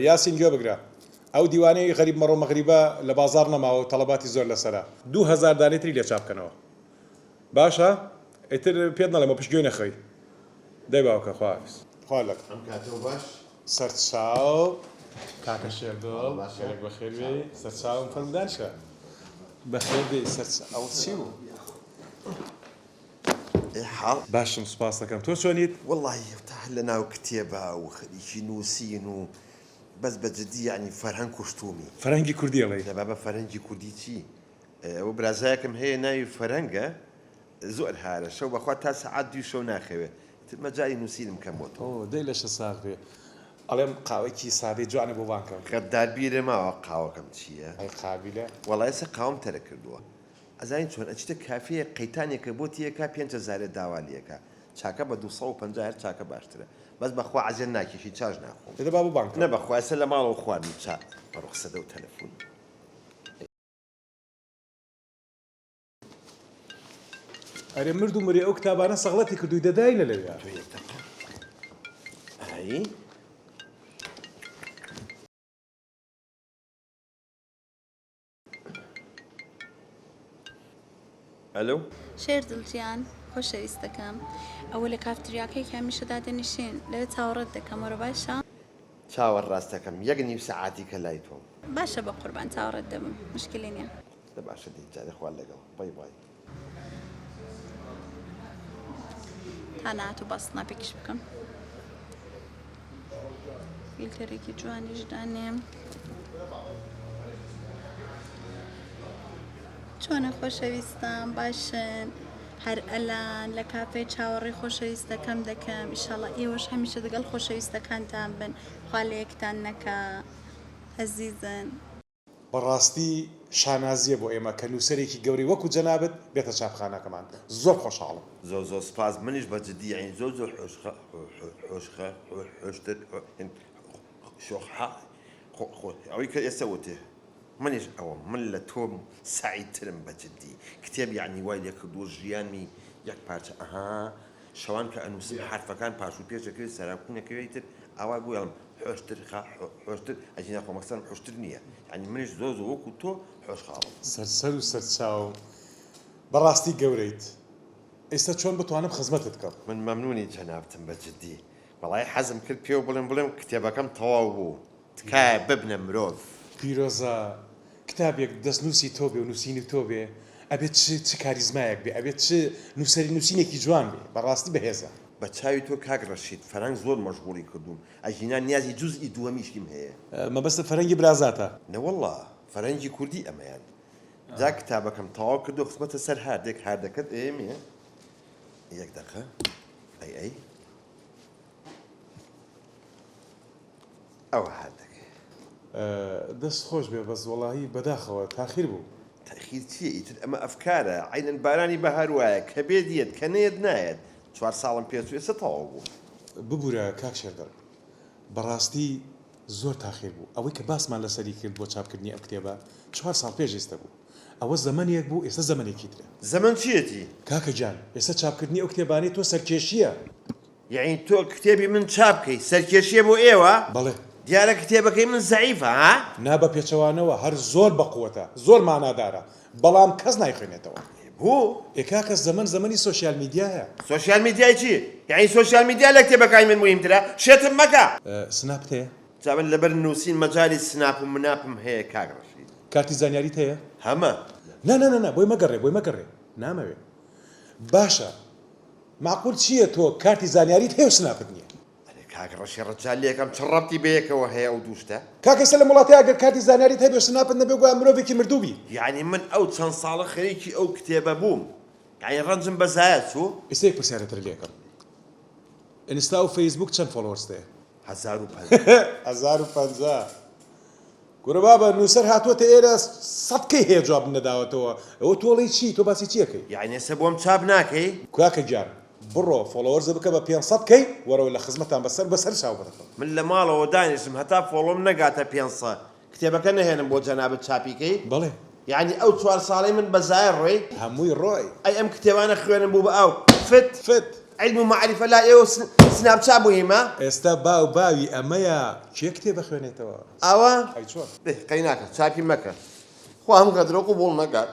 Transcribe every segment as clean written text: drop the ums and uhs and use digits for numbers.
یاسین گوێ بگرە ئەو دیوانەی غەریب مەڕۆ مەغریبە لە بازاڕ نەماوە و تەڵەباتی زۆر لەسەرە 2000 دانەی تری لێ چاپ کەنەوە باشە ئیتر پێت نەڵێمەوە پشت گوێ نەخەی دەی باوکە خواحافیز. خوا لەگەڵ. ئەم کاتەو باش. سەرچاو کاکە شێردڵ گەلەک بەخێر بێی سەرچاوم فەرموو دانیشە بەخێر بێی سەرچاو ئەوە چی بوو؟ ئێ حاڵ؟ باشم سوپاس دەکەم تۆ چۆنیت؟ وەڵاهی تا هەر لەناو کتێبا و خەریکی نووسین و بەس بە جدی یەعنی فەرهەنگ کوشتوومی. فەرهەنگی کوردی ئەڵێی؟ لە بابە فەرهەنگی کوردی چی؟ ئەوە برازایەکم هەیە ناوی فەرهەنگە زۆر هارە شەو بەخوا تا سەعات دووی شەو ناخەوێ تر مەجالی نووسینم کەم بۆتەوە. ئۆ دەی لەشت ساغ بێ ئەڵێم قاوەیەکی سادەی جوانە بۆ بانگ کەم. غەدار بیرێ ماوە قاوەکەم چییە؟ ئەی قابیلە. وەڵا ئێستا قاوەم تەرک کردووە. ئەزانی چۆن ئەچیتە کافێیەک قەیتانێکە بۆ تێکا پێنج هەزارێ داوا لێکا چاکە بە 250 هەر چاکە باشترە بەس بەخوا عەزێت ناکێشی چاش ناخۆم. دە با بۆ بانگ کەم. نە بەخوا ئێستا لە ماڵەوە خواردنم چا بە ڕوخسەدە و تەلەفون. ئەرێ مرد و مرێ ئەو کتابانە سەغڵەتی کردووی دەداینە لەویا. تۆ یەک دەقە ئای. ئەلۆ. شێردڵ گیان خۆشەویستەکەم ئەوە لە کافتریاکەی کە هەمیشە دادەنیشین لەوێ چاوەڕێت دەکەم وەرە باشە؟ چاوەڕ ڕاستەکەم یەک نیو سەعاتی کە لای تۆم. باشە بەقوربان چاوەڕێت دەبم مشکلی نیە. دە باشە دەی جارێ خوا لەگەڵ بای بای. تا نەهاتوو با سناپێکیش بکەم فیلتەرێکی جوانیش دانێم چۆنە خۆشەویستان باشن هەر ئەلان لە کافێ چاوەڕێی خۆشەویستەکەم دەکەم ئیشەڵا ئێوەش هەمیشە دەگەڵ خۆشەویستەکانتان بن خوا لە یەکتان نەکا ئەزیزن. بەڕاستی شانازیە بۆ ئێمە کە نوسەرێکی گەورەی وەکو جەنابت بێتە چاپخانەکەمان زۆر خۆشحاڵم. زۆر زۆر سپاس منیش بە جدی یەعنی زۆر زۆر حۆشخە حۆشخە حۆشتر شۆخحە خۆ خۆ ئەوەی کە ئێستا وتێ منیش ئەوەم من لە تۆ سەعیدترم بە جدی کتێب یەعنی وای لێ کردووە ژیانمی یەک پارچە ئەها شەوان کە ئەنووسم حەرفەکان پاش و پێش ئەکەوێ سەراکوون ئەکەوێ ئیتر ئاوا بۆی ئەڵێم حۆشتر خا حۆشتر ئەگینا خۆ مەقسەدم حوشتر نییە یانی منیش زۆر زۆر وەکوو تۆ حۆش خاڵم. سەر سەر و سەر چاو بەڕاستی گەورەیت ئیستا چۆن بتوانم خزمەتت کەم. من مەمنونی جەنابتم بە جدی وەڵایی حەزم کرد پێو بڵێم بڵێم کتێبەکەم تەواو بوو تکایە ببنە مرۆڤ. پیرۆزە کتابێک دەستنووسی تۆ بێ و نووسینی تۆ بێ ئەبێ چ چ کاریزمایەک بێ ئەبێ چ نووسەری نووسینێکی جوان بێ بەڕاستی بەهێزە. بە چاوی تۆ کاک ڕەشید فەرەنگ زۆر مەشغوڵی کردووم ئەگینا نیازی جوزئی دووەمیشیم هەیە. مەبەستت فەرەنگی برازاتە؟ نەوەڵا فەرەنگی کوردی ئەمەیان. جا کتابەکەم تەواو کردو خستمەتە سەر هاردێک هاردەکەت ئەیەمێ یەک دەقە ئەی ئەی. ئەوە هاردەکەی. دەست خۆش بێ بەس وەڵاهی بەداخەوە تاخیر بوو. تاخیر چیە ئیتر ئەمە ئەفکارە عەینەن بارانی بەهار وایە کە بێت یەت کە نەیەت نایەت چوار ساڵم پێچوو ئێستا تەواو بوو. ببورە کاک شێردڵ بەڕاستی زۆر تاخیر بوو ئەوەی کە باسمان لەسەری کرد بۆ چاپکردنی ئەم کتێبە چوار ساڵ پێش ئیستە بوو ئەوە زەمەنێک بوو ئێستا زەمەنێکی ترە. زەمەن چیەتی؟ کاکە گیان ئێستا چاپکردنی ئەو کتێبانەی تۆ سەرکێشیە. یەعنی تۆ کتێبی من چاپ کەی سەرکێشیە بۆ ئێوە؟ بەڵێ. دیارە کتێبەکەی من زەعیفە ها؟ نا بە پێچەوانەوە هەر زۆر بەقوەتە زۆر مانادارە بەڵام کەس نایخوێنێتەوە. ئێ بۆ؟ ئێ کاکە زەمەن زەمەنی سۆشیال میدیایە. سۆشیال میدیای چی؟ یەعنی سۆشیال میدیا لە کتێبەکانی من موهیمترە؟ شێتم مەکە! سناپت هەیە؟ جا من لەبەر نووسین مەجالی سناپ و مناپم هەیە کاک ڕەشید. کارتی زانیاریت هەیە؟ هەمە. نا نا نا نا بۆی مەگەڕێ بۆی مەگەڕێ نامەوێ باشە مەعقول چییە تۆ کارتی زانیاریت هەیە و سناپت نییە؟ ئەرێ کاک ڕەشی ڕەجال لێکەم چ ڕەبتی بەیەکەوە هەیە ئەو دوو شتە؟ کاک ئێستا لەم وڵاتەیا گەر کارتی زانیاریت هەبێ و سناپت نەبێ گوایە مرۆڤێکی مردوو بی. یەعنی من ئەو چەند ساڵە خەریکی ئەو کتێبە بووم یەعنی ڕەنجم بە زایە چوو؟ ئێستا یەک پرسیارت تر لێکەم ئینستا و فەیسبووک چەند followers ت هەیە؟ 1050. 1050 کورە بابە نوسەر هاتوەتە ئێرە سەد کەی هەیە جوابم نەداوەتەوە ئەوە تۆ ئەڵێی چی تۆ باسی چی ئەکەی. یەعنی ئێستا بۆم چاپ ناکەی؟ کاکە گیان بڕۆ followers بکە بە 500 کەی وەرەوە لە خزمەتان بەسەر بەسەر چاو بەدەکەم. من لە ماڵەوە دانیشم هەتا follow م نەگاتە 500 کتێبەکە نەهێنم بۆ جەنابت چاپی کەی؟ بەڵێ. یەعنی ئەو چوار ساڵەی من بە زایە ڕۆی؟ هەمووی ڕۆی. ئەی ئەم کتێبانە خوێنم بوو بە ئاو فت؟ فت. عیلم و مەعریفە لای ئێوە سناپچات موهیمە؟ ئێستا باو باوی ئەمەیە کێ کتێب ئەخوێنێتەوە؟ ئاوا؟ ئەی چۆن؟ دەی قەیناکە چاپی مەکە خوا ئەم غەدرە قبوڵ نەکات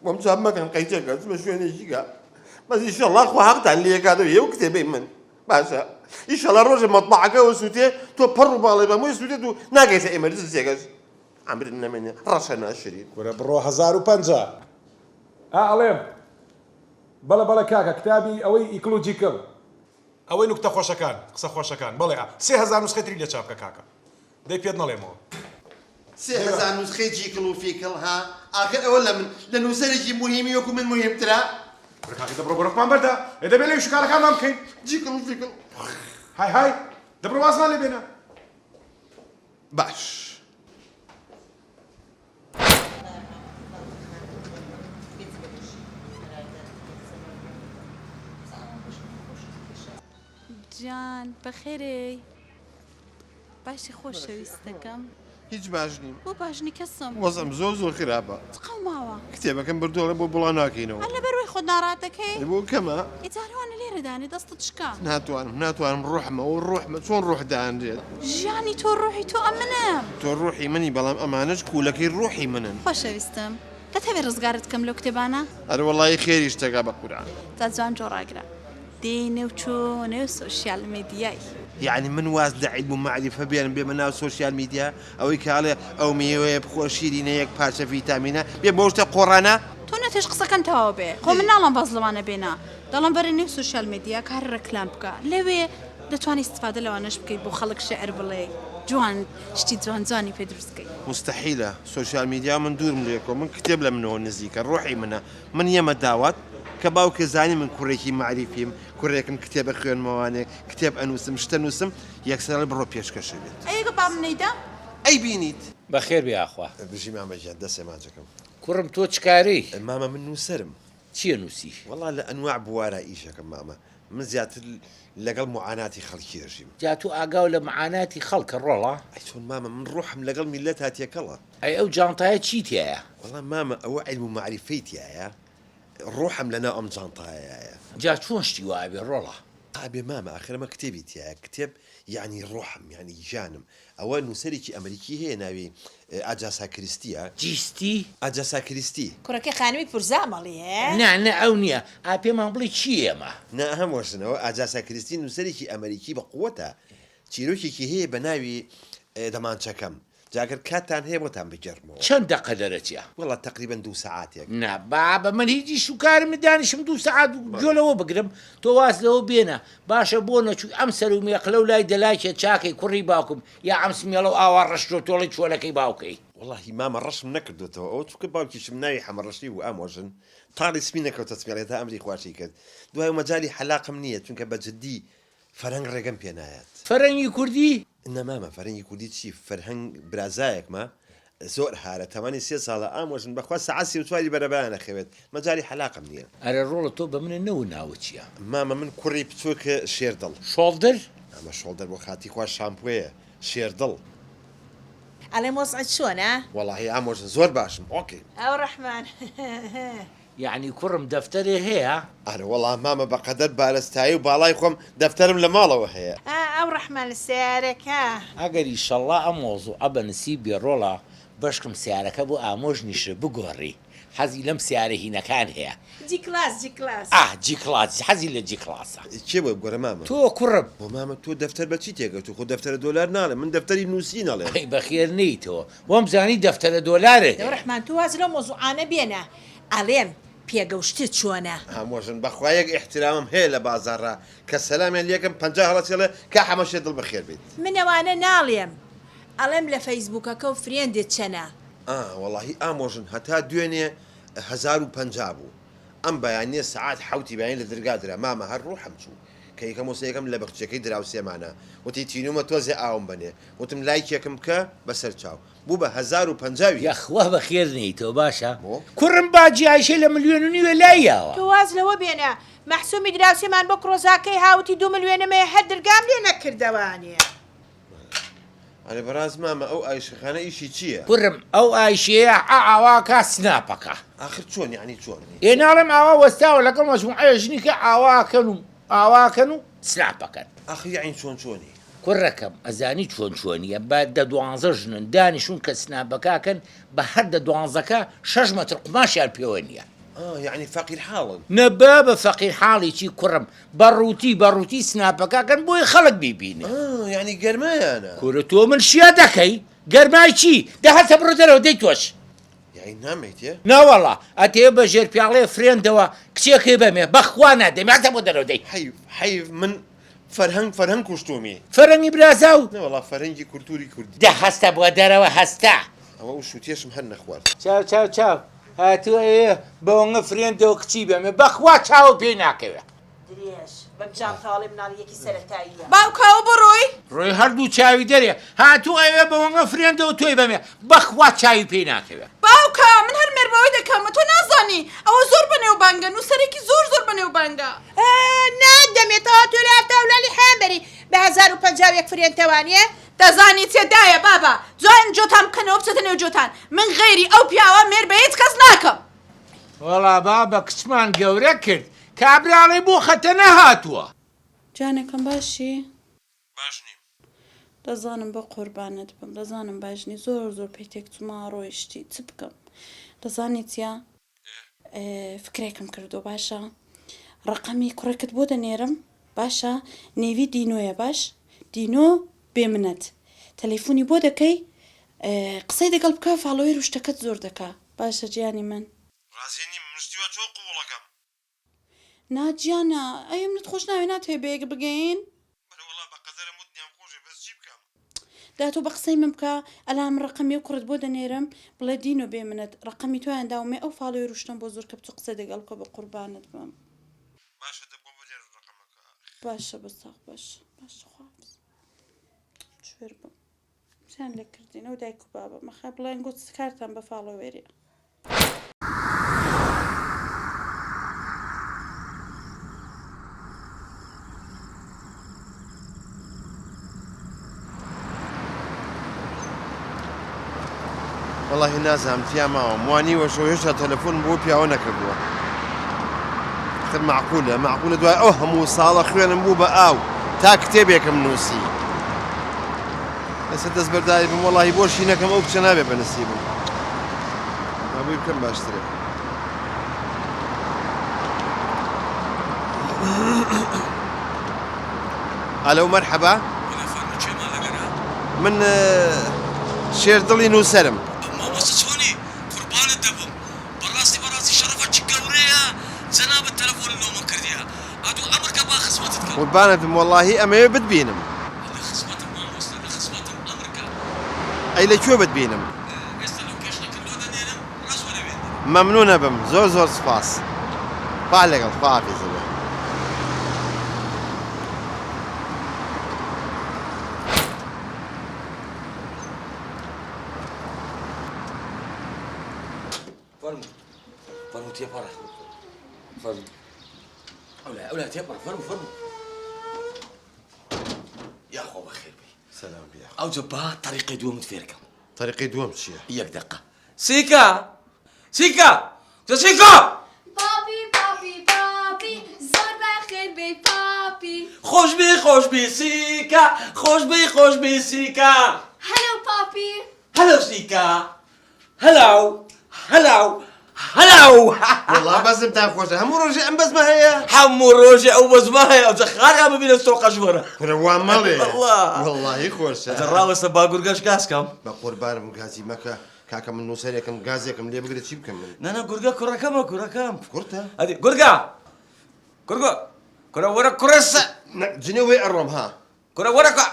بۆم چاپ مەکەن قەیچەکە چمە شوێنێکی کە بەس ئیشەڵا خوا حەقتان لێ کاتەوە ئێو کتێبەی من باشە ئیشەڵا ڕۆژێ مەتبەعەکە وەسووتێ تۆ پەڕ و باڵێ بە موی سووتێت و ناگەیتە ئێمەرجنسیەکەش عەمرت نەمێنێ ڕەشە ناشرین. کورە بڕۆ 1050. ئا ئەڵێم بەڵێ بەڵێ کاکە کتابی ئەوەی ئیکڵ و جیکڵ. ئەوەی نوکتە خۆشەکان قسە خۆشەکان بەڵێ ئا 3000 نوسخەی تری لێ چاپ بکە کاکە دەی پێت نەڵێمەوە. 3000 نوسخەی جیکڵ و فیکڵ ها ئاخر ئەوە لە من لە نوسەرێکی موهیمی وەکو من موهیمترە؟ کورە کاکە دەبڕۆ گۆرەکمان بەردە ئێ دەبێ لەویش کارەکانمان بکەین. جیکڵ و فیکڵ. های های دەبڕۆ وازمان لێ بێنە. باش. جان بەخێرێی باشی خۆشەویستەکەم. هیچ باش نیم. بۆ باش نی کەسم؟ وەزعم زۆر زۆر خراپە. چ قەوماوە؟ کتێبەکەم بردووە ئەڵێ بۆ بڵاو ناکەینەوە. هەر لەبەر وەی خۆت ناڕەحەت دەکەی؟ ئەی بۆ کەمە؟ ئێ جارەوانە لێرە دانێ دەستت شکا. ناتوانم ناتوانم ڕۆحمە ئەوە ڕۆحمە چۆن ڕۆح دانرێت؟ ژیانی تۆ ڕۆحی تۆ ئەمنم. تۆ ڕۆحی منی بەڵام ئەمانەش کوولەکەی ڕۆحی منن. خۆشەویستم دەتەوێ ڕزگارت کەم لەو کتێبانە؟ ئەرەوەڵایی خێریش تەکا بە قورعان. جا جوان جۆ ڕاگرە. دێی نێو چۆ نێو سۆشیال میدیای. یەعنی من واز لە عیلم و مەعریفە بێنم بێمە ناو سۆشیال میدیا؟ ئەوەی کە ئەڵێ ئەو میوەیە بخۆ شیرینە یەک پارچە ڤیتامینە بێ بەو شتە قۆڕانە؟ تۆ نەتێش قسەکەم تەواو بێ خۆ من ناڵێم واز لەوانە بێنە دەڵێم بەرە نێو سۆشیال میدیا کاری ڕێکلام بکە لەوێ دەتوانی ئیستفادە لەوانەش بکەی بۆ خەڵک شیعر بڵێی جوان شتی جوان جوانی پێ دروست کەی. موستەحیلە سۆشیال میدیا من دوورم لێکەوە من کتێب لە منەوە نزیکە ڕۆحی منە من یەمە داوات کە باوکێ زانی من کوڕێکی مەعریفیم کوڕێکم کتێب ئەخوێنمەوانێ کتێب ئەنووسم شتە نووسم یەکسەر ئەڵێ بڕۆ پێشکەشە بێت. ئەی ئەگە بابم نەیدا؟ ئەیبینیت. بەخێر بێ یاخوا. بژی مامە گیان دەسێ ماچەکەم. کوڕم تۆ چ کارەی؟ مامە من نووسەرم. چی ئەنووسی؟ وەڵا لە ئەنواع بوارا ئیش ئەکەم مامە من زیاتر لەگەڵ موعاناتی خەڵکی ئەژیم. جا تۆ ئاگاو لە معاناتی خەڵکە ڕۆڵە؟ ئەی چۆن مامە من ڕۆحم لەگەڵ میللەتا تێکەڵە. ئەی ئەو جانتایە چی تیایە؟ وەڵا مامە ئەوە عیلم و مەعریفەی تیایە ڕۆحم لەناو ئەم جانتایەیایە. جا چۆن شتی وا ئەبێ ڕۆڵە؟ ئەبێ مامە ئاخر ئەمە کتێبی تیایە کتێب یەعنی ڕۆحم یەعنی گیانم ئەوە نووسەرێکی ئەمریکی هەیە ناوی ئاجاسا کریستیە. جیستی؟ ئاجاسا کریستی. کوڕەکەی خانمی پورزا مەڵی هە؟ نا نا ئەو نیە ئا پێمان بڵی چیە ئەمە؟ نا هەمووشن ئەوە ئاجاسا کریستی نووسەرێکی ئەمریکی بە قوەتە چیرۆکێکی هەیە بە ناوی دەمانچەکەم جا گەر کاتتان هەیە بۆتان بگێڕمەوە. چەند دەقە دەرەچێ؟ وەڵا تەقریبەن دوو سەعاتێک. نا بابە من هیچ ئیش و کارم نیە دانیشم دوو سەعات گوێ لەوە بگرم تۆ واز لەوە بێنە باشە بۆ نەچووی ئەم سەر و مێقلە و لای دەلاکێ چاکەی کوڕی باوکم یا ئەم سمێڵە و ئاوا ڕەشتۆ تۆڵەی چۆلەکەی باوکەی. وەڵاهی مامە ڕەشم نەکردۆتەوە ئەوە چونکە باوکیشم ناوی حەمە ڕەشی بوو ئامۆژن تاڵی سپی نەکەوتە سمێڵی هەتا ئەمری خواشی کرد دوای مەجالی حەلاقم نیە چونکە بە جدی فەرهەنگ ڕێگەم پێ نایات. فەرەنگی کوردی؟ نا مامە فەرهەنگی کوردی چی فەرهەنگ برازایەکمە زۆر هارە تەمەنی سێ ساڵە ئامۆژن بەخوا سەعات سێ و چواری بەرەبەیان ئەخەوێت مەجالی حەلاقم نیە. ئەرێ ڕۆڵە تۆ بە منت نەوت ناوت چیە؟ مامە من کوڕی بچوک شێردڵ. شۆڵدر؟ مامە شۆڵدەر بۆ خاتری خوا شامپۆیە شێردڵ. ئەڵێم وەزعت چۆنە؟ وەڵاهی ئامۆژن زۆر باشم okay. ئەو ڕەحمان. یەعنی کوڕم دەفتەرێ هەیە؟ ئەرەوەڵا مامە بەقەدەر بارستایی و باڵای خۆم دەفتەرم لە ماڵەوە هەیە. ئا ئەو ڕەحمان سەیارەکە. ئەگەر ئیشەڵا ئەم مەوزوعە بە نسیب بێ ڕۆڵە بەشکم سەیارەکە بۆ ئامۆژنیشت بگۆڕی حەزی لەم سەیارە هینەکان هەیە. جی کڵاس جی کڵاس. ئاه جی کڵاس حەزی لە جی کڵاسە. کێ بۆی بگۆڕێ مامە؟ تۆ کوڕم. بۆ مامە تۆ دەفتەر بە چی تێگەشتوو خۆ دەفتەرە دۆلار ناڵێم من دەفتەری نووسین ئەڵێم. ئەی بەخێر نێیتەوە وام زانی دەفتەرە دۆلارت دەو هەیە. ڕەحمان تۆ واز لەو مەوزوعانە بێنە ئەڵێم پێگە و شتت چۆنە؟ ئامۆژن بەخوا یەک ئیحترامم هەیە لە بازاڕا کە سەلامیان لێکەم 50 هەڵەچێڵێ کا حەمە شێر دڵ بەخێر بیت. من ئەوانە ناڵێم ئەڵێم لە فەیسبوکەکەو friend ت چەنە؟ ئا وەڵاهی ئامۆژن هەتا دوێنێ 1050 بوو ئەم بەیانیە سەعات حەوتی بەیانی لە درگا درا مامە هەر ڕوحم چوو کە یەکەم و سێیەکەم لە بەخچەکەی دراوسێمانە وتی تینومە تۆزێ ئاوم بەنێ وتم لایکێکم بکە بەسەر چاو بوو بە 1051. یاخوا بەخێر نێیتەوە باشە بۆ؟ کوڕم باجی ئایشەی لە ملیۆن و نیوێ لای یاوە. تۆ واز لەوە بێنە مەحسومی دراوسێمان بۆ کڕۆزاکەی هاوتی دوو ملیۆنم هەیە هەر درگام لێ نەکردەوانێ. ئەرێ بەڕاست مامە ئەو ئایشەخانە ئیشی چییە؟ کورم ئەو ئایشەیە ئا ئاوا کا سناپەکە. ئاخر چۆن یەعنی چۆن؟ ئێ ناڵێم ئاوا وەستاوە لەگەڵ مەجموعەیە ژنی کە ئاوا ئەکەن و ئاوا ئەکەن و سناپەکەن. ئاخر یەعنی چۆن چۆنی؟ کوڕەکەم ئەزانی چۆن چۆنیە بە دە دوانزە ژنن دانیشون کە سناپەکە ئەکەن بە هەر دە دوانزەکە شەش مەتر قوماشیان پێوە نیە. ئا یەعنی فەقیر حاڵن. نە بابە فەقیر حاڵی چی کوڕم بە ڕووتی بە ڕووتی سناپەکە ئەکەن بۆی خەڵک بیبینێ. ئا یەعنی گەرمایانە. کورە تۆ من شیا دەکەی گەرمای چی دە هەستە بڕۆ دەرەوە دەی تۆش. یەعنی نامەیتێ؟ نەوەڵا ئەتەوێ بە ژێر پیاڵەیە friend ەوە کچێکێ بەمێ بەخوا نادەمێ هەستە بۆ دەرەوە دەی. حەیف حەیف من فەرهەنگ فەرهەنگ کوشتومی. فەرەنگی برازاو. نەوەڵا فەرهەنگی کولتوری کوردی. دە هەستە بۆ دەرەوە هەستە. ئەوە ئەو شوتیەشم هەر نەخوارد. چاو چاو چاو هاتووە ئەوێ بەوەنگە friend ەوە کچی بەمێ بەخوا چاوم پێی ناکەوێ. درێژ بەم جانتاڵەی مناڵی یەکی سەرەتاییە. باوکە ئەوە بۆ ڕۆی؟ ڕۆی هەردوو چاوی دەرێ هاتوو ئەوێ بەوەنگە friend ەوە تۆی بەمێ بەخوا چاوی پێی ناکەوێ. باوکە من هەر مێربەوەی دەکەم تۆ نازانی ئەوە زۆر بەنێوبانگە نوسەرێکی زۆر زۆر بەنێوبانگە. ئە نادەمێ تەوا تۆ لە 71 حەیان بەری بە 1051 friend ەوانیە. دەزانی چیە دایە بابە جوان جۆتان بکەنەوە بچێتە نێو جۆتان من غەیری ئەو پیاوە مێر بە هیچ کەس ناکەم. وەڵا بابە کچمان گەورە کرد کابرا ئەڵێ بۆ خەتەنە هاتووە. جانەکەم باشی؟ باش نیم. دەزانم بۆ قوربانت بم دەزانم باش نی زۆر زۆر پێی تێک چوومە ڕۆیشتی چ بکەم دەزانی چیە فکرێکم کردو باشە ڕەقەمی کوڕێکت بۆ دەنێرم باشە نێوی دینۆیە باش دینۆ بێ منەت تەلەیفونی بۆ دەکەی قسەی دەگەڵ بکە follower و شتەکەت زۆر دەکا باشە گیانی من. ڕازی نیم من شتی وا چۆن قبوڵەکەم. نا گیانە ئەی منت خۆش ناوێ ناتەوێ بەیەک بگەین؟ بەرە وەڵا بە قەدەرم وت نیام خۆشێ بەس چی بکەم. دا تۆ بە قسەی من بکە ئەلان من ڕەقەمی ئەو کوڕەت بۆ دەنێرم بڵێ دینۆ بێ منەت ڕەقەمی تۆیان داومێ ئەو follower و شتەم بۆ زۆر کە بچۆ قسەی دەگەڵ بکە بە قوربانت بم. باشە دە بۆم بنێرە ڕەقەمەکە ئاخ. باشە بە ساغ باشە باشە خواحافز کوێر بم. چیان لێ کردین ئەو دایک و بابە مەخا بڵێن گۆ چ کارتان بە follower ی. وەڵاهی نازانم تیا ماوم وا نیوە شەو هێشتا تەلەفۆنم بۆ پیاوە نەکردووە ئەخر مەعقولە مەعقولە دوای ئەو هەموو ساڵە خوێنم بوو بە ئاو تا کتێبێکم نووسی ئێستا دەستبەرداری بم وەڵاهی بۆشی نەکەم ئەو کچە نابێ بە نسیبم ئەبووی بکەم باشترە ئەلو مەرحەبا من شێر دڵی نووسەرم مامۆستا چۆنی قوربانت دەبم بەڕاستی بەڕاستی شەڕەفە چ گەورەیە جەنابت تەلەفۆنت لۆ من کردیە ئەدوو ئەمرکە با خزمەتت کەم. قوربانت بم وەڵاهی ئەمەوێ بتبینم. لە خزمەتم مامۆستا لە خزمەتم ئەمرکە. ئەی لە کوێ بتبینم؟ ئێستا location ەکەت لۆ دەنێرم ڕاست وەرە وێندەرێ. مەمنون ئەبم زۆر زۆر سوپاس خوا لەگەڵ خواحافیز بێ. فەرموو فەرموو تێپەڕە فەرموو ئەولا ئەولا تێپەڕ فەرموو فەرموو یاخوا بەخێر بێی سەلام بیا ئەوجە با تەریقەی دووەمت فێرکەم تەریقەی دووەم چییە یەک دەقە سیکا سیکا جا سیکا پاپی پاپی پاپی زۆر بەخێر بێی پاپی خۆشبی خۆشبی سیکا خۆشبی خۆشبی سیکا هەلۆ پاپی هەلۆ سیکا هەلاو هەلاو هەلاو. وەڵا بەزمتان خۆشە هەموو ڕۆژێ ئەم بەزمە هەیە؟ هەموو ڕۆژێ ئەو بەزمە هەیە ئەوجا خاریا ببینە سۆقەش وەرە. کورە وا مەڵێ وەڵا وەڵاهی خۆشە. ئەجا ڕاوەستە با گورگەش گاز کەم. بە قوربانم گازی مەکە کاکە من نووسەرێکم گازێکم لێ بگرە چی بکەم من. نا نا گورگە کوڕەکەمە کوڕەکەم. کوڕتە؟ ئەدی گورگە گورگە کورە وەرە کوڕە سە. جنێو وەی ئەڕۆم ها. کورە وەرە کە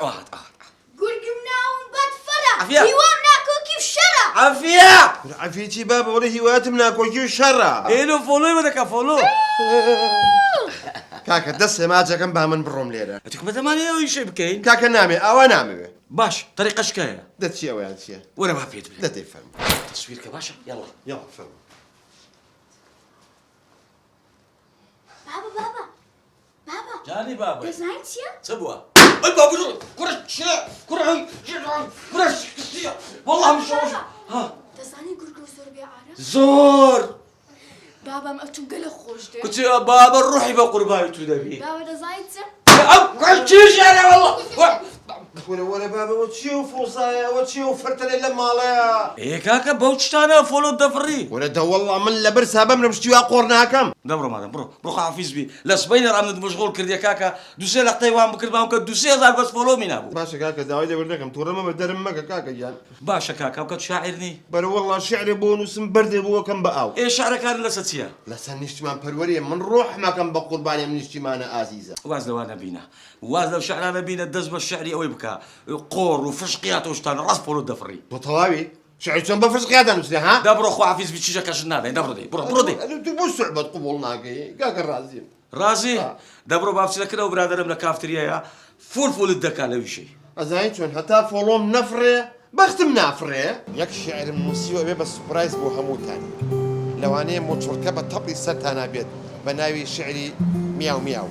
گورگم ناوم بەد فەرە عەفیە. هیوام ناکۆکی و شەرە. عەفیە. کورە عەفیە چی بابە وەڵێ هیواتم ناکۆکی و شەڕە. ئێلۆ follow ی بۆ دەکا follow. کاکە دەست ماچەکەم با من بڕۆم لێرە. ئەتوو بە دەمانەوێ ئەو ئیشەی بکەین. کاکە نامێ ئاوا نامەوێ. باش تەریقە شکایە. دە چی ئەوەیان چیە؟ وەرە با پێت بڵێم. دە دەی فەرموو. تەسویر کە باشە یاڵڵا. یاڵڵا فەرموو. بابە بابە بابە جانی بابە. دەزانی چیە؟ چ بووە؟ ئەی بابە کوڕە چیە کوڕە کوڕە چیە واللە من شەوەش ها دەزانی گورگۆ زۆر بێ عارە زۆر بابم ئەتوو گەلە خۆش دێ کچێ بابە ڕوحی بە قوربانی تو دەبی بابە دەزانی چ ئەو کوڕە چیژانە واللە کورە وەرە بابە ئەوە چیە و فۆزایە ئەوە چیە و فەرتەلێ لەم ماڵەیە. ئێ کاکە بەو شتانە follow ت دەفڕی. کورە دەوەڵڵا من لە برسا بمرم شتی وا قۆڕ ناکەم. دە بڕۆ مادەم بڕۆ بڕۆ خواحافیز بی لە سبەینێ ڕا منت مشغوڵ کردیە کاکە دوو سێ لەقتەی وام بکردبام کە دوو 3000 بەس follow می نابوو. باشە کاکە داوای لێبوردن دەکەم توڕە مەبە دەرم مەکە کاکە گیان. باشە کاکە ئەو کات شاعیر نی؟ بەرە وەڵڵا شیعرێ بۆ نووسم بەردێ بۆ ئەکەم بە ئاو. ئێ شعرەکانت لەسە چیە؟ لەسەر نیشتیمان پەروەریە من ڕۆحم ئەکەم بە قوربانی ئەم نیشتیمانە ئازیزە. واز لەوانە بینە واز لەو شعرانە بینە دەست بە شعری ئەوەی بکە قۆڕ و فشقیات و شتانە ڕاست follow ت دەفڕی. تۆ تەواوی؟ شعری چۆن بە فشقیات دەنووسرێ ها؟ دە بڕۆ خواحافیز بی چیژەکەشت نادەین دە بڕۆ دەی بڕۆ بڕۆ دەی. ئەرێ تۆ بۆ سوعبەت قبوڵ ناکەی کاکە ڕازیم. ڕازی؟ دە بڕۆ با بچینە کن ئەو برادەرەم لە کافتریایە فول فولت دەکا لەویشەی. ئەزانی چۆن هەتا follow م نەفڕێ بەختم نافڕێ. یەک شیعرم نووسیوە ئەبێ بە سوپرایز بۆ هەمووتان لەوانەیە موچڕکە بە تەپڵی سەرتانا بێت بە ناوی شیعری میاو میاو.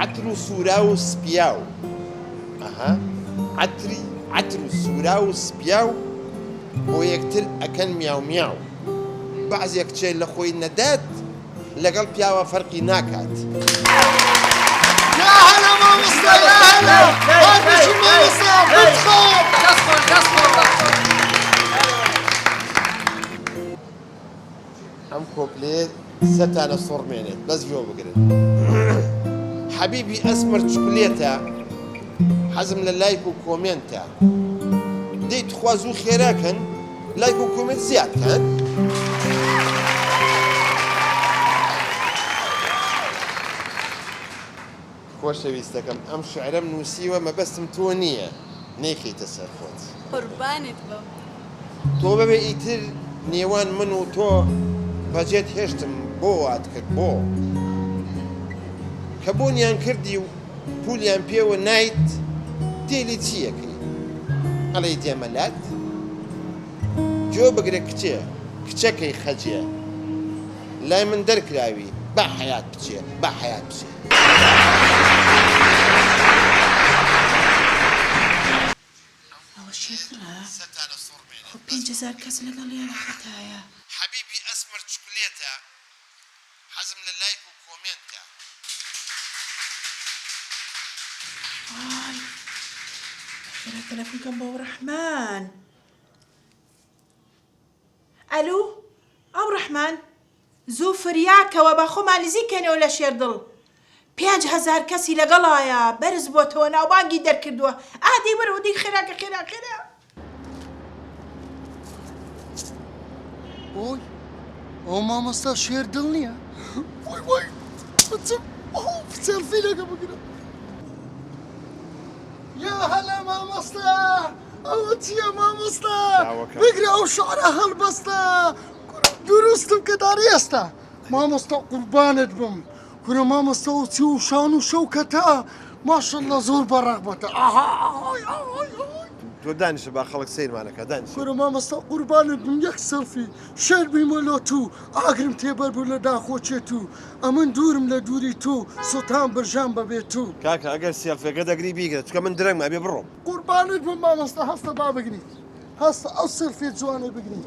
عەتر و سووراو و سپیاو ئەها عەتری عەتر و سووراو و سپیاو بۆ یەکتر ئەکەن میاو میاو بەعزێ کچێ لە خۆی نەدات لەگەڵ پیاوە فەرقی ناکات. یا هەلا مامۆستا یا هەلا هەر بژی مامۆستا بتخۆم. دەست خۆش دەست خۆش دەست خۆش. ئەم کۆپلەیە سەرتان ئەسوڕمێنێت بەس گوێ بگرن حەبیبی ئەسمەر چوکلێتە حەزم لە لایک و comment ە دەی تخوا زوو خێرا کەن لایک و comment زیاد کەن. خۆشەویستەکەم ئەم شعرەم نووسیوە مەبەستم تۆ نییە نەیخەیتە سەر خۆت. قوربانت بم. تۆ بەبێ ئیتر نێوان من و تۆ بەجێت هێشتم بۆ وات کرد بۆ؟ کە بۆنیان کردی و پولیان پێوە نایت تێلی چی ئەکەی ئەڵێی دێمە لات؟ گوێ بگرە کچێ کچەکەی خەجێ لای من دەرکراوی با حەیات بچێ با حەیات بچێ. ئەوە شێتڵە خۆ 5000 کەس لەگەڵیانە خەتایە. حەبیبی ئەسمەر چوکلێتە حەزم لە لایک و comment ە. وای خێرا تەلەفۆن کەم بۆ ڕەحمان. ئەلو ئەو ڕەحمان زوو فریاکەوە با خۆمان نزیک کەینەوە لە شێردڵ 5000 کەسی لەگەڵایە بەرز بۆتەوە ناوبانگی دەرکردووە ئا دەی وەرەوە دەی خێراکە خێرا خێرا. ئۆی ئەو مامۆستا شێر دڵ نییە وای وای بچم سێڵفی لەگە بگرم یا هەلا مامۆستا ئەوە چییە مامۆستا بگرە ئەو شعرە هەڵبەستە دروستم کە داری ئێستا مامۆستا قوربانت بم کورە مامۆستا ئەو چی و شان و شەوکەتە ماشەڵڵا زۆر بە ڕەغبەتە ئاها ئاهای ئاهای ئاهای. تۆ دانیشە با خەڵک سەیرمانەکا دانیشە. کورە مامۆستا قوربانت بم یەک سێڵفی شێر بیمە لۆ تو ئاگرم تێبەر بوو لە داخۆچێ تو ئەمن دوورم لە دووری تو سوتام برژام بەبێ تو. کاکە ئەگەر سێڵفێکە دەگری بیگرە چونکە من درەنگم ئەبێ بڕۆم. قوربانت بم مامۆستا هەستە با بگریت هەستە ئەو سێڵفیە جوانەی بگری.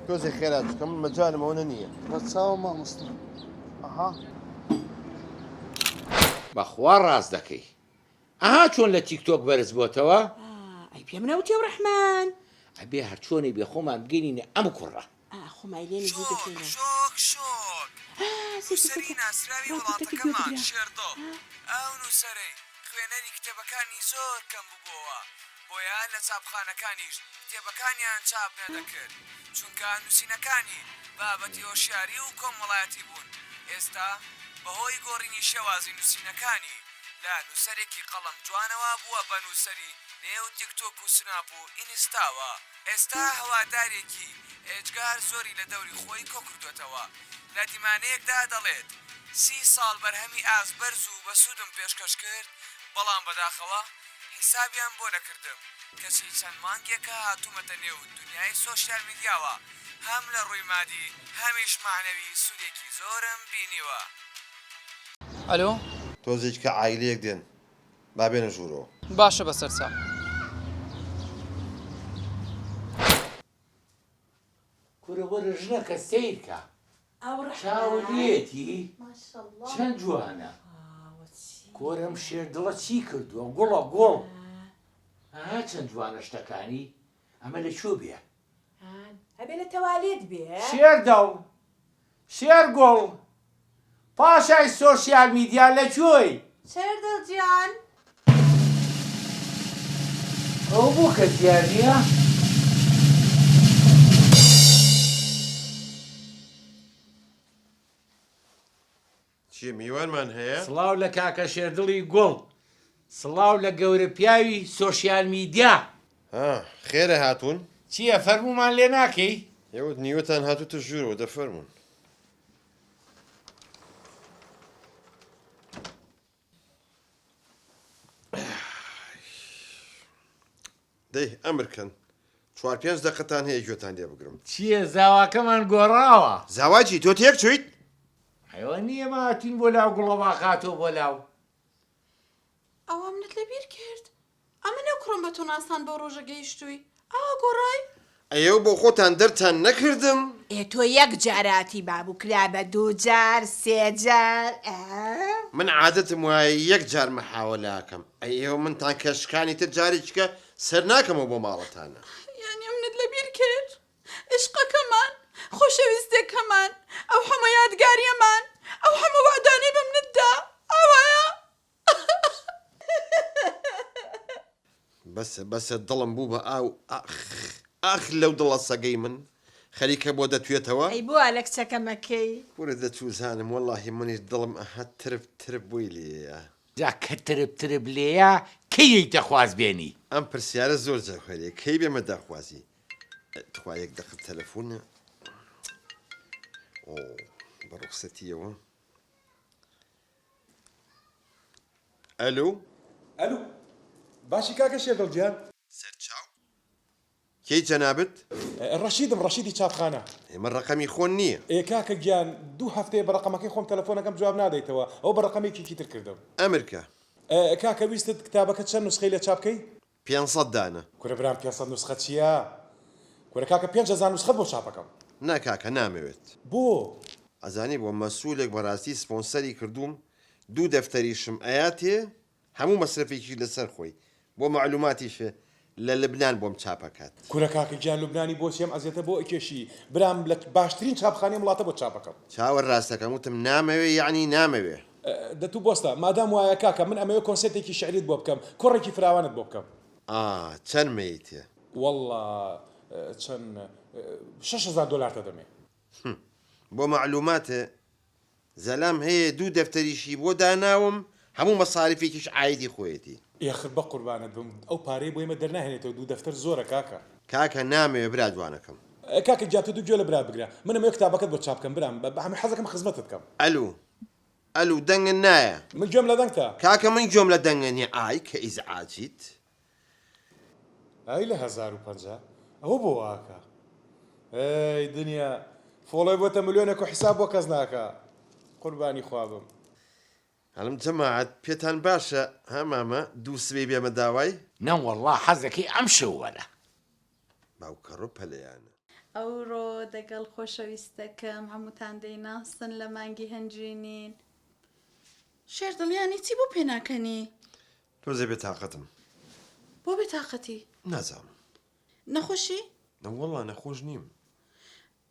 تۆزێ خێرا چونکە من مەجالم ئەوەنە نییە. بەچاوم مامۆستا. ئەها. بەخوا ڕاست دەکەی ئەها چۆن لە تیک تۆک بەرز بۆتەوە. ئەی پێم نەوتی ڕەحمان. ئەبێ هەرچۆنێ بێ خۆمان بگەینینە ئەم کوڕە. ئا خۆمای لێ نزیک شۆک دەکەینەوە. شۆک شۆک ئا سەیرکە نووسەری سەیرکە ناسراوی ڕاپۆرتەکە گوێ وڵاتەکەمان بگرە. شێردڵ ئا. ئەو نووسەرەی خوێنەری کتێبەکانی زۆر کەم ببۆوە بۆیە لە چاپخانەکانیش کتێبەکانیان چاپ نەدەکرد، چونکە نووسینەکانی بابەتی هۆشیاری و کۆمەڵایەتی بوون، ئێستا بەهۆی گۆڕینی شێوازی نووسینەکانی لە نووسەرێکی قەڵەم جوانەوە بووە بە نووسەری نێو تیکتۆک و سناپ و ئینستاوە، ئێستا هەوادارێکی ئێجگار زۆری لە دەوری خۆی کۆکردووەتەوە، لە دیمانەیەکدا دەڵێت، سی ساڵ بەرهەمی ئاست بەرز و بەسوودم پێشکەش کرد، بەڵام بەداخەوە حیسابیان بۆ نەکردم، کەچی چەند مانگێکە هاتوومەتە نێو دونیای سۆشیال میدیاوە، هەم لە ڕووی مادی هەمیش مەعنەوی سوودێکی زۆرم بینیوە. ئەلۆ. تۆزێکی کە عایلەیەک دێن با بێنە ژوورەوە. باشە بەسەرچاو. کورە وەرە ژنەکە سەیرکە چاوت لێتی چەند جوانە کۆرەم شێردڵە چی کردووە گوڵە گوڵ ئەها چەند جوانە شتەکانی ئەمە لە کوێ بێ ئەبێ لە تەوالێت بێ شێردڵ شێرگوڵ پاشای سۆشیال میدیا لە کوێی؟ شێردڵ گیان. ئەوە بۆ کەس دیار نییە؟ چیە میوانمان هەیە؟ سڵاو لە کاکە شێردڵی گوڵ. سڵاو لە گەورە پیاوی سۆشیال میدیا. ها خێرە هاتوون؟ چیە فەرموومان لێ ناکەی؟ ئێوە نیوەتان هاتووتە ژوورەوە دەفەرموون. دەی ئەمر کەن چوار پێنج دەقەتان هەیە گوێتان لێ بگرم. چییە زاواکەمان گۆڕاوە؟ زاوا چی تۆ تێک چوویت؟ ئەوە نییە ئێمە هاتووین بۆ لاو گوڵەباخ هاتووە بۆ لاو. ئەوە منت لەبیر کرد ئەمن ئەو کوڕەم بە تۆ ناساند بەو ڕۆژە گەیشتووی ئاوا گۆڕای؟ ئەیەو بۆ خۆتان دەرتان نەکردم؟ ئێ تۆ یەک جار هاتی بابو کرا بە دوو جار سێ جار ئە. من عادەتم وایە یەک جار مەحاوەلە ئەکەم ئەی ئێوە منتان کە شکانی تر جارێکیکە سەر ناکەمەوە بۆ ماڵەتانە. یانی ئەمنت لەبیر کرد؟ عیشقەکەمان، خۆشەویستێکەمان، ئەو هەموو یادگاریەمان، ئەو هەموو وەعدانەی بە منت دا، ئاوایە؟ بەسە بەسە دڵم بوو بە ئاو ئاخ ئاخ لەو دڵە سەگەی من خەریکە بۆ دەتوێتەوە. ئەی بۆ وا لە کچەکەم ئەکەی؟ کورە دەچوزانم وەڵاهی منیش دڵم ئەها ترپ ترپ بۆی لێیە. جا کە ترپ ترپ لێیە کەی یەیتە خوازبێنی؟ ئەم پرسیارە زۆر جەوهەریە کەی بێمە داخوازی؟ تخوا یەک دەقە تەلەفونە ئۆ بە ڕوخسەتیەوە. ئەلو. ئەلو باشی کاکە شێردڵ گیان؟ سەرچاو. کێی جەنابت؟ ڕەشیدم ڕەشیدی چاپخانە. ئێ من ڕەقەمی خۆن نییە. ئێ کاکە گیان دوو هەفتەیە بە ڕەقەمەکەی خۆم تەلەفۆنەکەم جواب نادەیتەوە ئەوە بە ڕەقەمێکیکی تر کردم. ئەمرکە. کاکە ویستت کتابەکە چەند نوسخەی لێ چاپ کەی؟ 500 دانە. کورە برام 500 نوسخە چییە؟ کورە کاکە 5000 نوسخەت بۆ چاپەکەم. نا کاکە نامەوێت. بۆ؟ ئەزانی بۆ مەسولێک بەراستی سپۆنسەری کردووم دوو دەفتەریشم ئەیاتێ هەموو مەسرەفێکیش لەسەر خۆی بۆ مەعلوماتیش لە لبنان بۆم چاپ ئەکات. کورە کاکە گیان لوبنانی بۆچی ئەم ئەزیەتە بۆ ئەکێشی برام لە باشترین چاپخانەی ئەم وڵاتە بۆت چاپ ئەکەم. چاوە راستەکەم وتم نامەوێ یەعنی نامەوێ. دە تو بۆستە مادام وایە کاکە من ئەمەوێ کۆنسێرتێکی شیعریت بۆ بکەم کۆڕێکی فراوانت بۆ بکەم. ئا چەند مەیتێ؟ وەڵا چەند 6000 دۆلارت ئەدەمێ. هم بۆ مەعلوماتێ زەلام هەیە دوو دەفتەریشی بۆ داناوم هەموو مەساریفێکیش عایدی خۆیەتی. ئێخر بەقوربانت بم ئەو پارەیە بۆ ئێمە دەرناهێنێتەوە دوو دەفتەر زۆرە کاکە. کاکە نامەوێ برا جوانەکەم. کاکە گیان تۆ دوو گوێ لە برات بگرە من ئەمەوێ کتابەکەت بۆ چاپ بکەم برام حەزەکەم خزمەتت بکەم. ئەلو ئەلو دەنگت نایە. من گوێم لە دەنگتە. کاکە من گوێم لە دەنگە نیە ئای کە ئیزعاجیت. ئای لە 1050 ئەوە بۆ واکا ئەی دنیا follow ی بۆتە ملیۆنێک و حیساب بۆ کەس ناکا قوربانی خوا بم. ئەڵێم جەماعەت پێتان باشە ها مامە دوو سبەی بێمە داوای؟ نەوەڵڵا حەزەکەی ئەمشەو وەرە. باوکەڕۆ پەلەیانە. ئەوڕۆ دەگەڵ خۆشەویستەکەم هەمووتان دەیناسن لە مانگی هەنجوینین. شێردڵ یانی چی بۆ پێناکەنی؟ تۆزێ بێ تاقەتم. بۆ بێ تاقەتی؟ نازانم. نەخۆشی؟ نەوەڵا نەخۆش نیم.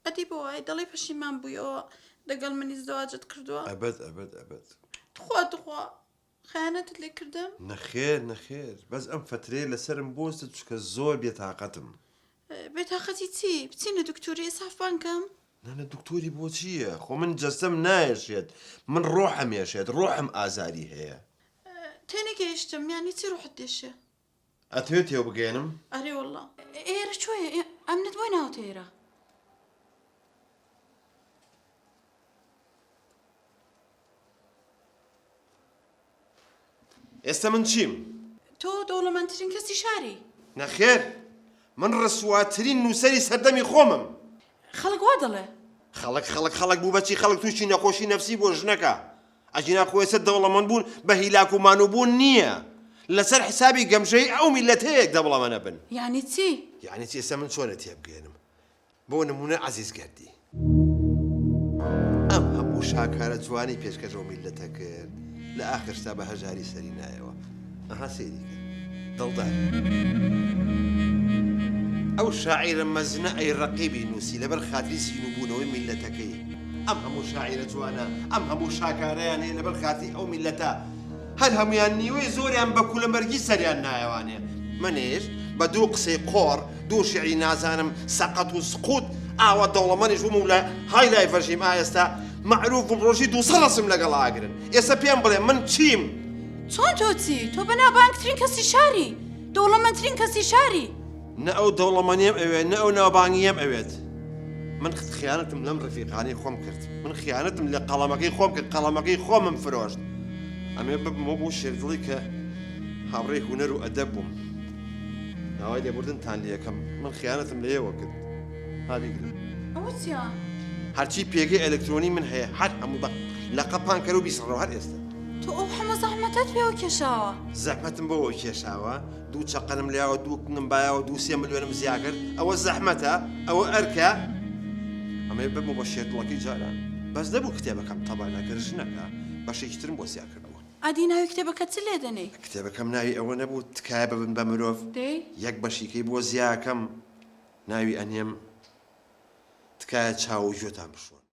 ئەدی بۆ وای دەڵێی پەشیمان بوویەوە دەگەڵ منی زەواجت کردووە؟ ئەبەد ئەبەد ئەبەد. تخوا تخوا خەیانەتت لێ کردم؟ نەخێر نەخێر بەس ئەم فەترەیە لەسەرم بۆستە چونکە زۆر بێتاقەتم. بێتاقەتی چی؟ بچینە دکتۆری ئیسعاف بانگکەم؟ نا نا دکتۆری بۆ چییە؟ خۆ من جەستەم نایەشێت من ڕۆحم یەشێت ڕۆحم ئازاری هەیە. تێنەگەیشتم یانی چی ڕۆحت دێشێ؟ ئەتەوێ تێو بگەیەنم؟ ئەرێ وەڵا. ئێرە کوێیە؟ ئەمنت بۆی ناوەتە ئێرە؟ ئێستا من چیم؟ تۆ دەوڵەمەندترین کەسی شاری. نەخێر، من ڕسواترین نووسەری سەردەمی خۆمم. خەڵک وا دەڵێ. خەڵک خەڵک خەڵک بوو بەچی خەڵک تووشی نەخۆشی نەفسی بووە ژنەکە. ئەگینا خۆ ئێستا دەوڵەمەند بوون بە هیلاک و مانوو بوون نییە. لەسەر حسابی گەمژەیی ئەو میللەتەیە دەوڵەمەنە بن. یانی چی؟ یانی چی ئێستا من چۆنت تێبگەیەنم؟ بۆ نموونە عەزیز گەردی ئەم هەموو شاکارە جوانەی پێشکەش بەو میللەتە کرد لە ئاخرشتا بە هەژاری سەری نایەوە. ئەها سەیری کە دڵدار ئەو شاعیرە مەزنە ئەی ڕەقیبی نووسی لەبەر خاتری زینووبوونەوەی میللەتەکەی. ئەم هەموو شاعیرە جوانە ئەم هەموو شاکارەیان هەیە لەبەر خاتری ئەو میللەتە. هەر هەموویان نیوەی زۆریان بە کولەمەرگی سەریان نایەوانێ. منیش بە دوو قسەی قۆڕ، دوو شیعری نازانم سەقەت و سقوت ئاوا دەوڵەمەنیش بووم و لە های لایفەژیم ئا ئێستا مەعروف بووم ڕۆژی 200 ڕەسم لەگەڵ ئاگرن. ئێستا پێم بڵێ من چیم؟ چۆن تۆ چی؟ تۆ بەناوبانگترین کەسی شاری، دەوڵەمەندترین کەسی شاری. نە ئەو دەوڵەمەنیەم ئەوێت نە ئەو ناوبانگیەم ئەوێت. من خیانەتم لەم ڕەفیقانەی خۆم کرد. من خیانەتم لە قەڵەمەکەی خۆم کرد، قەڵەمەکەی خۆمم فرۆشت. ئەمێ ببمەوە بۆ شێردڵی کە هاوڕێی هونەر و ئەدەب بووم. داوای لێبوردنتان لێ ئەکەم. من خیانەتم لە ئێوە کرد. ها بیگرن. ئەوە چییە؟ هەرچی پێگەی ئەلکترۆنی من هەیە هەر هەموو بە لەقە پان کەرە و بیسڕەوە هەر ئێستا. تۆ ئەو هەموو زەحمەتەت پێوە کێشاوە؟ زەحمەتم بۆوە کێشاوە؟ دوو چەقەنم لێیاوە دوو کنم بایەوە دوو سێ ملیۆنم زیا کرد ئەوە زەحمەتە ئەوە ئەرکە ئەمەوێ ببمەوە بە شێردڵەکەی جاران بەس نەبوو کتێبەکەم تەبع نەکرد ژنەکە بەشێکی ترم بۆ زیا کردبوو. ئەدی ناوی کتێبەکەت چ لێ دەنێی؟ کتێبەکەم ناوی ئەوە نەبوو تکایە ببن بە مرۆڤ دەی؟ یەک بەشیکەی بۆ زیاکەم ناوی ئەنێم تکایە چاو و گوێتان بشۆن.